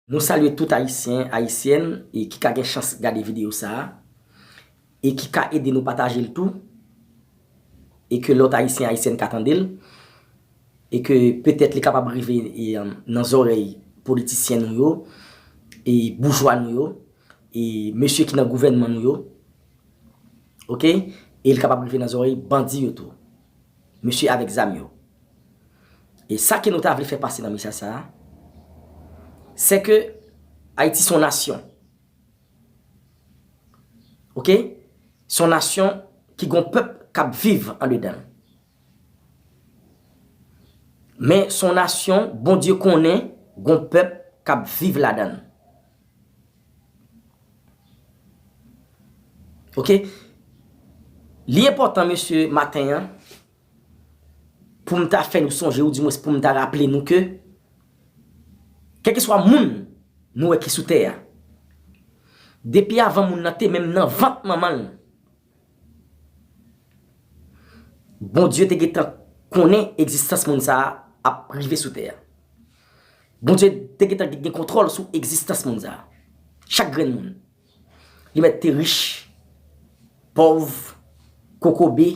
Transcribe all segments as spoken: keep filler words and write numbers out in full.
Nou salye tout Ayisyen, Ayisyèn, e ki ka gen chans gade videyo sa a, e ki ka ede nou pataje l tou, e ke lòt Ayisyen, Ayisyèn ka tande l, e ke petèt li kapab rive, e, nan zòrèy politisyen nou yo, e boujwa nou yo, e mesye ki nan gouvènman nou yo, oke? E li kapab rive nan zòrèy bandi yo tou, mesye avèk zam yo. E sa ke nou ta vle fè pase nan mesaj sa a, se ke Ayiti se yon nasyon. Oke? Se yon nasyon ki gon pèp k ap viv andedan l. Men se yon nasyon Bondye konnen gon pèp k ap viv ladan l. Oke? Li enpòtan, mesye, maten an, pou m ta fè nou sonje, oudimwens pou m ta raple nou ke, kèlkeswa moun nou wè ki sou tè a, depi avan moun nan te menm nan vant manman l, Bondye te gentan konnen egzistans moun sa a ap rive sou tè a. Bondye te gentan gen kontwòl sou egzistans moun sa a. Chak grenn moun. Li mèt te rich, pòv, kokobe,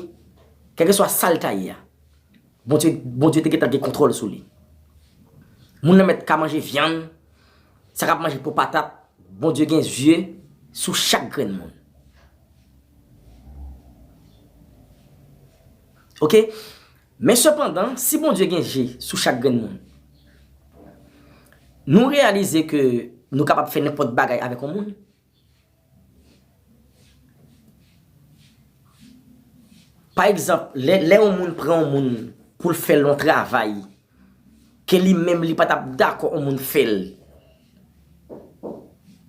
kèlkeswa sa l ta ye a. Bondye, Bondye te gentan gen kontwòl sou li. Moun nan mèt ka manje vyann, sa k ap manje po patat, Bondye gen zye sou chak grenn moun. Oke? Men sepandan, si Bondye gen je sou chak grenn moun, nou reyalize ke nou kapab fè nenpòt bagay avèk yon moun. Pa egzanp, lè, lè yon moun pran yon moun pou l fè l yon travay ke li menm li pa t ap dakò yon moun fè l,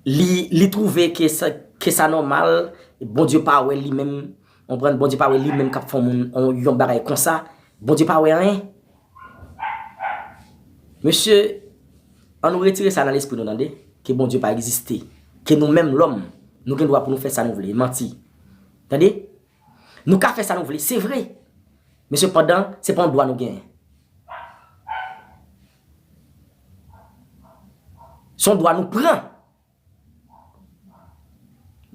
li, li twouve ke sa, ke sa nòmal, Bondye pa wè li menm, konprann, Bondye pa wè li menm k ap fè yon moun yon, yon bagay konsa, Bondye pa wè anyen. Mesye, ann nou retire sa nan lespri nou, tande, ke Bondye pa egziste, ke nou menm lòm, nou gen dwa pou nou fè sa nou vle, manti. Tande? Nou ka fè sa nou vle, se vre. Men sepandan, se pa yon dwa nou genyen. Se yon dwa nou pran.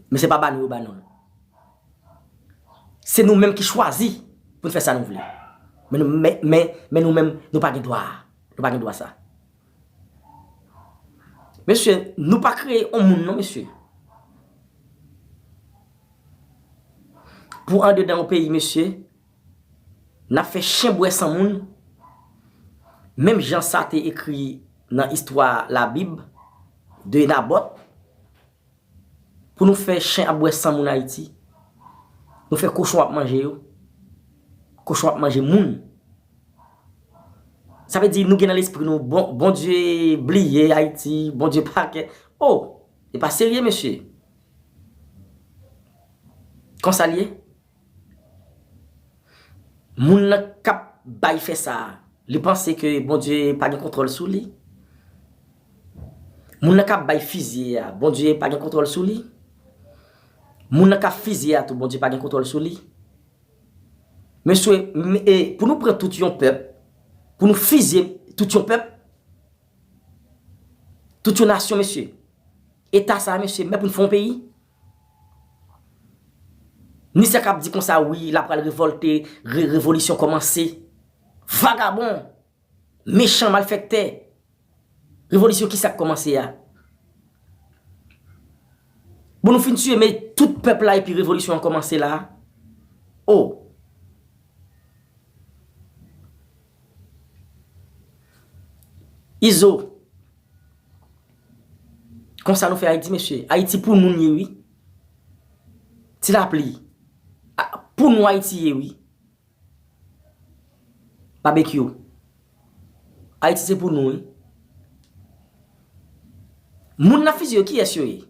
Men se pa ba nou yo ba nou l. Se nou menm ki chwazi pou n fè sa nou vle. Men nou, men, men, men nou menm, nou pa gen dwa a. Nou pa gen dwa sa. Mesye, nou pa kreye yon moun non, mesye. Pou andedan yon peyi, mesye, n ap fè chen bwè san moun, menm jan sa te ekri nan istwa Labib de Nabòt, pou nou fè chen ap bwè san moun Ayiti, nou fè kochon ap manje yo, kochon ap manje moun. Sa vle di nou gen nan lespri nou, bon, Bondye bliye Ayiti, Bondye pa kè. Oh, e pa serye, mesye. Konsa l ye. Moun nan k ap bay fè sa a, li panse ke Bondye pa gen kontwòl sou li? Moun nan k ap bay fizye a, Bondye pa gen kontwòl sou li? Moun nan k ap fizye a tou, Bondye pa gen kontwòl sou li? Mesye, m-, e, pou nou pran tout yon pèp, pou nou fizye tout yon pèp, tout yon nasyon, mesye. Eta sa a, mesye, men pou n fè yon peyi? Ni sa k ap di konsa, wi, l ap pral revòlte, re-, revolisyon kòmanse. Vagabon! Mechan, malfèktè! Revolisyon kisa k kòmanse a? Bon, nou fin tiye, men tout pèp la epi revolisyon an kòmanse la. Oh! Izo. Konsa nou fè Ayiti, mesye. Ayiti pou nou n ye, wi. Ti Lapli. A, pou nou Ayiti ye, wi. Babekyou. Ayiti se pou nou, wi. Moun n ap fizye yo, kiyès yo ye?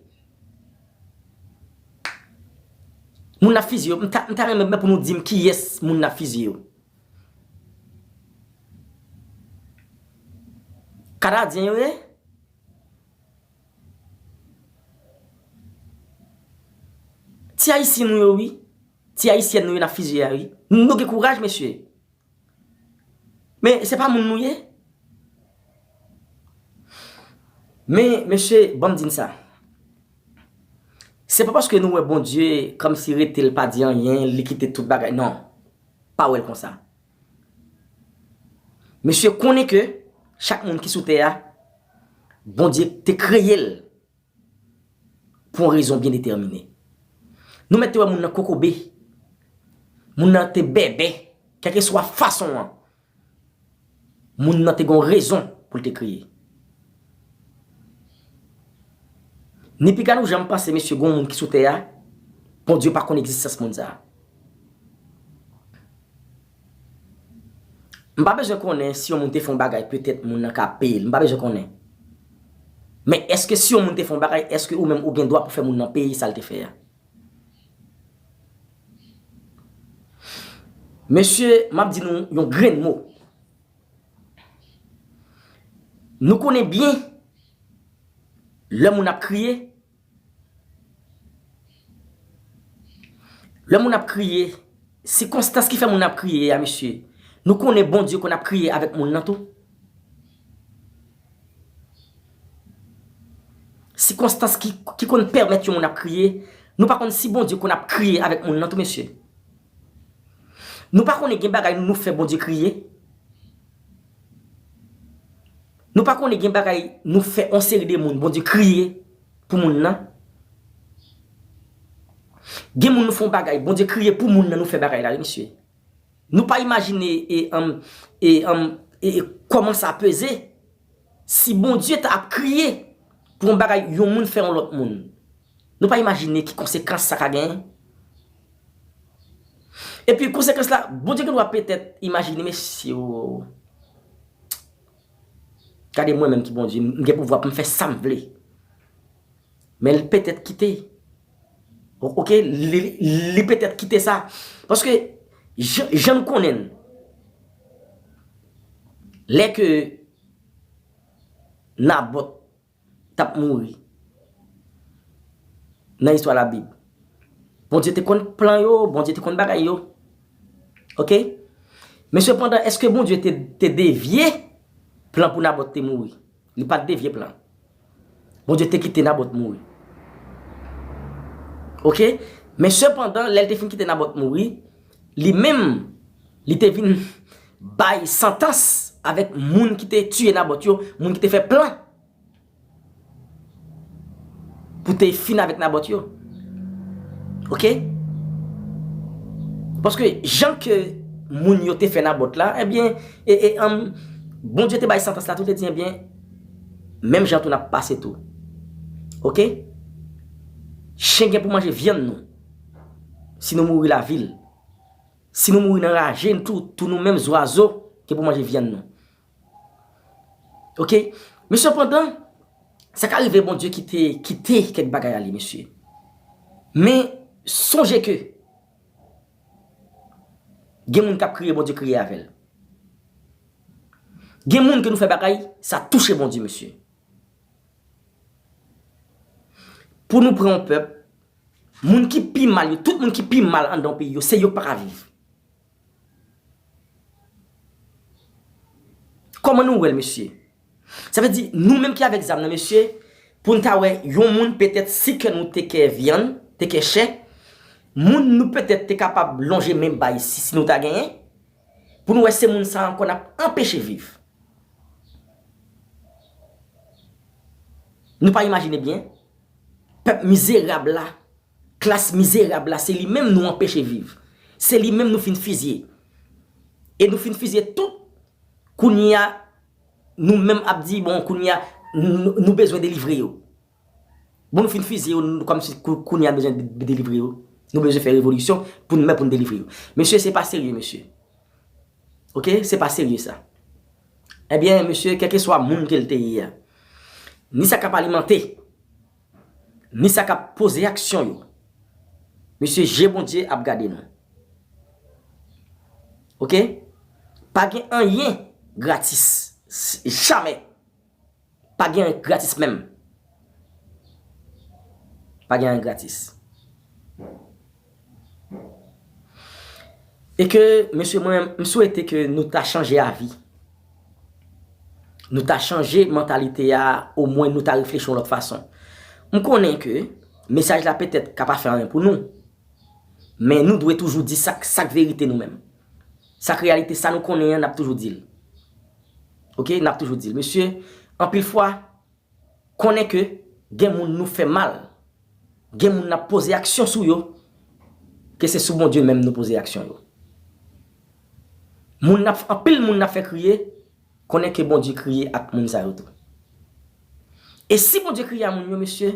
Moun n ap fizye yo, m ta, m ta renmen pou nou di m kiyès moun n ap fizye yo. Kanadyen yo ye? Ti Ayisyen nou yo, wi. Ti Ayisyèn nou yo n ap fizye a, wi. Nou gen kouraj, mesye. Men se pa moun nou ye. Men, mesye, ban m di n sa. Se pa paske nou wè Bondye kòmsi rete l pa di anyen, li kite tout bagay. Non. Pa wè l konsa. Mesye, konnen ke chak moun ki sou tè a, Bondye te kreye l pou yon rezon byen detèmine. Nou mèt te wè moun nan kokobe, moun nan te bèbè, kèlkeswa fason an, moun nan te gen yon rezon pou l te kreye. Ni piga nou janm panse, mesye, gen yon moun ki sou tè a, Bondye pa konn egzistans moun sa a. M pa bezwen konnen si yon moun te fè yon bagay, petèt moun nan ka peye l. M pa bezwen konnen. Men èske si yon moun te fè yon bagay, èske ou menm ou gen dwa pou fè moun nan peye sa l te fè a? Mesye, m ap di nou yon grenn mo. Nou konnen byen, lè moun ap kriye, lè moun ap kriye, sikonstans ki fè moun ap kriye a, mesye, nou konnen Bondye konn ap kriye avèk moun nan tou. Sikonstans ki, ki konn pèmèt yon moun ap kriye, nou pa konn si Bondye konn ap kriye avèk moun nan tou, mesye. Nou pa konnen gen bagay nou fè Bondye kriye. Nou pa konnen gen bagay nou fè yon seri de moun, Bondye kriye pou moun nan. Gen moun nou fè yon bagay, Bondye kriye pou moun nan nou fè bagay la, wi, mesye. Nou pa imajine e, um, e, um, e, e kòman sa peze si Bondye ta ap kriye pou yon bagay yon moun fè yon lòt moun. Nou pa imajine ki konsekans sa ka genyen. Epi konsekans la, Bondye gen dwa petèt imajine, mesye, o, gade mwen menm ki Bondye, m gen pouvwa pou m fè sa m vle. Men l petèt kite. O-, oke, li, li petèt kite sa. Paske, jan, jan n konnen n, lè ke Nabòt t ap mouri nan istwa Labib, Bondye te konn plan yo, Bondye te konn bagay yo. Oke? Men sepandan, èske Bondye te, te devye plan pou Nabòt te mouri? Li pa t devye plan. Bondye te kite Nabòt mouri. Oke? Men sepandan, lè l te fin kite Nabòt mouri, li menm, li te vin bay santans avèk moun ki te tiye Nabòt yo, moun ki te fè plan pou te fin avèk Nabòt yo. Oke? Paske jan ke moun yo te fè Nabòt la, ebyen, e, e, ann, Bondye te bay santans la tou, te di, ebyen, menm jan tou n ap pase tou. Oke? Chen gen pou manje vyann nou. Si nou mouri lavil. Si nou mouri nan raje n tou, tou nou menm zwazo gen pou manje vyann nou. Oke? Men sepandan, sa ka rive Bondye kite, kite kèk bagay ale, mesye. Men sonje ke gen moun k ap kriye, Bondye kriye avè l. Gen moun ke nou fè bagay, sa touche Bondye, mesye. Pou nou pran yon pèp, moun ki pi mal yo, tout moun ki pi mal anndan yon peyi yo, se yo k pa ka viv. Kòman nou wè l, mesye? Sa vle di, nou menm ki avèk zam nan, mesye, pou n ta wè yon moun, petèt, si kè nou te kè vyann, te kè chè, moun nou petèt te kapab lonje men bay si, si nou ta genyen, pou nou wè se moun sa ankò n ap anpeche viv. Nou pa imajine byen, pèp mizerab la, klas mizerab la, se li menm nou anpeche viv. Se li menm nou fin fizye. E nou fin fizye tout. Kounye a, nou menm ap di, bon, kounye a, nou, nou bezwen delivre yo. Bon, nou fin fizye yo, nou, kòmsi kou-, kounye a bezwen de-, de-, delivre yo. Nou bezwen fè revolisyon pou n, men pou n delivre yo. Mesye, se pa serye, mesye. Oke? Se pa serye sa. Ebyen, mesye, kèlkeswa moun ke l te ye a, ni sa k ap alimante, ni sa k ap poze aksyon yo, mesye, je Bondye ap gade nou. Oke? Pa gen anyen gratis. S-, jamè. Pa gen anyen gratis menm. Pa gen anyen gratis. E ke, mesye, mwen, m swete ke nou ta chanje avi. nou ta chanje mantalite a, omwen nou ta reflechi yon lòt fason. M konnen ke mesaj la petèt ka pa fè anyen pou nou, men nou dwe toujou di sa k, sa k verite nou menm. Sa k reyalite, sa nou konnen an, n ap toujou di l. Oke, n ap toujou di l. Mesye, anpil fwa, konnen ke gen moun nou fè mal, gen moun n ap poze aksyon sou yo, ke se sou Bondye menm nou poze aksyon yo. Moun n ap, anpil moun n ap fè kriye, konnen ke Bondye kriye ak moun sa yo tou. E si Bondye kriye a moun yo, mesye,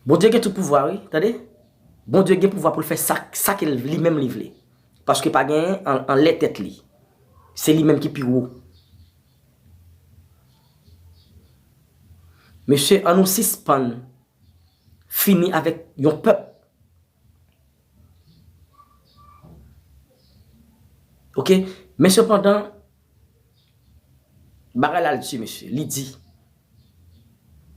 Bondye gen tout pouvwa, wi, tande. Bondye gen pouvwa pou l fè sa, sa ke li menm li vle. Paske pa gen an, anlè tèt li. Se li menm ki pi wo. Mesye, an nou sispann fini avèk yon pèp. Oke? Men sepandan, bagay la di, mesye, li di,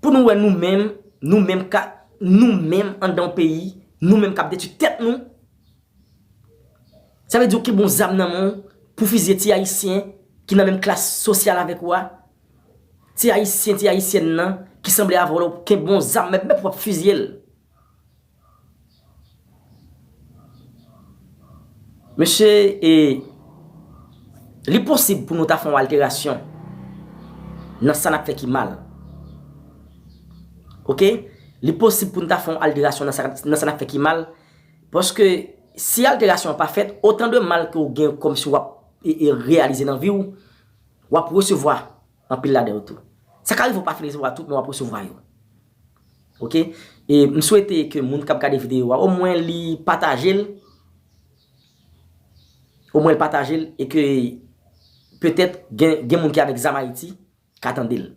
pou nou wè nou menm, nou menm ka, nou menm anndan yon peyi, nou menm k ap detwi tèt nou, sa vle di ou kenbe yon zam nan men w pou fizye ti Ayisyen ki nan menm klas sosyal avèk ou a, ti Ayisyen, ti Ayisyèn nan ki sanble avè w la, ou kenbe yon zam, men, men pou w ap fizye l. Mesye, e, li posib pou nou ta fè yon alterasyon nan sa n ap fè ki mal. Oke? Li posib pou nou ta fè yon alterasyon nan sa, nan sa n ap fè ki mal. Paske si alterasyon an pa fèt, otan de mal ke w gen kòmsi w ap, e, e, reyalize nan vi w, w ap resevwa anpil ladan yo tou. Sa ka rive w pa fin resevwa tout, men w ap resevwa yo. Oke? E m swete ke moun k ap gade videyo a, omwen li pataje l, omwen l pataje l, e ke petèt gen, gen moun ki avèk zam Ayiti ka tande l.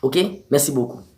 Oke? Mèsi bokou.